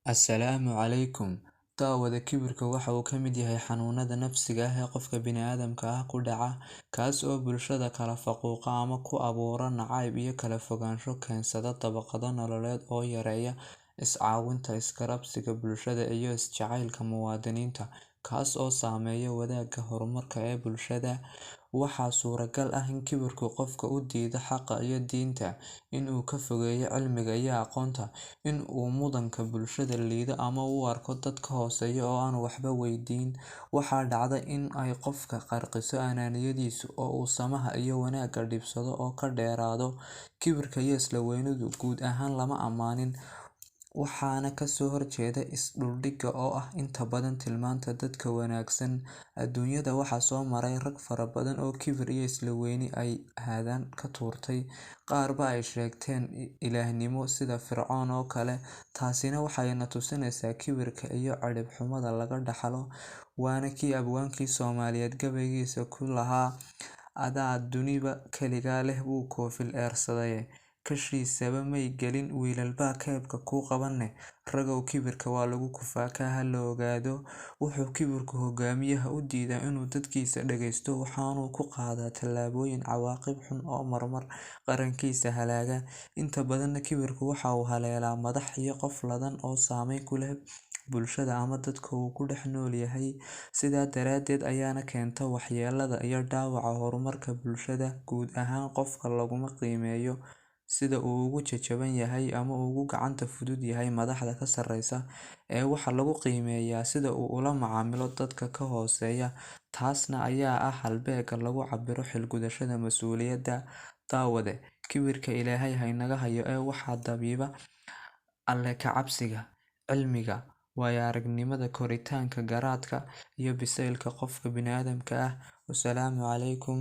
Assalaamu calaykum. Daawada kibirka waxa uu ka mid yahay xanuunada nafsiga ah ee qofka bini'aadamka ah ku dhaca, kaas oo bulshada kala faquuqa ama ku abuura nacayb iyo kala fogaansho, keensada dabaqado nololeed oo yareeya is-caawinta, isgarabsiga bulshada iyo is-jacaylka muwaadiniinta, kaas oo saameeya wadaagga horumarka ee bulshada. Waxaa suuragal ah in kibirku qofka u diido xaqa iyo diinta, in uu ka fogeeyo cilmiga iyo aqoonta, in uu mudanka bulshada liido ama u arko dad ka hooseeya oo aanu waxba weydiin. Waxaa dhacda in ay qofka qarqiso anaaniyadiisu, oo uu samaha iyo wanaagga dhibsado oo ka dheeraado. Kibirka iyo isla-weynidu guud ahaan lama ammaanin, waxaana kasoo horjeeda is-dhuldhigga oo ah inta badan tilmaanta dadka wanaagsan. Adduunyada waxaa soo maray rag fara badan oo kibir iyo isla-weyni ay haadaan ka tuurtay, qaarba ay sheegteen ilaahnimo sida Fircoon oo kale. Taasina waxay na tusinaysaa kibirka iyo cidhib xumada laga dhaxlo. Waana kii abwaankii Soomaaliyeed gabaygiisa ku lahaa: adaa duniba kaligaa leh buu koofil eersadaye, kashiisaba may gelin wiilalbaa keebka kuu qabanne. Ragow, kibirka waa lagu kufaa, kaa ha la ogaado. Wuxuu kibirku hogaamiyaha u diidaa inuu dadkiisa dhageysto, waxaanuu ku qaadaa tallaabooyin cawaaqib xun oo marmar qarankiisa halaaga. Inta badanna kibirku waxa uu haleelaa madax iyo qof ladan oo saameyn ku leh bulshada ama dadka uu ku dhex nool yahay. Sidaa daraadeed ayaana keenta waxyeelada iyo dhaawaca horumarka bulshada guud ahaan. Qofka laguma qiimeeyo sida uu ugu jajaban yahay ama ugu gacanta fudud yahay madaxda ka sareysa, ee waxaa lagu qiimeeyaa sida uu ula macaamilo dadka ka hooseeya. Taasna ayaa ah halbeega lagu cabiro xilgudashada mas-uuliyadda. Daawade, kibirka Ilaahay haynaga hayo, ee waxaa dabiiba Alle ka cabsiga, cilmiga, waayo aragnimada, koritaanka garaadka iyo bisaylka qofka bini'aadamka ah. Wasalaamu calaykum.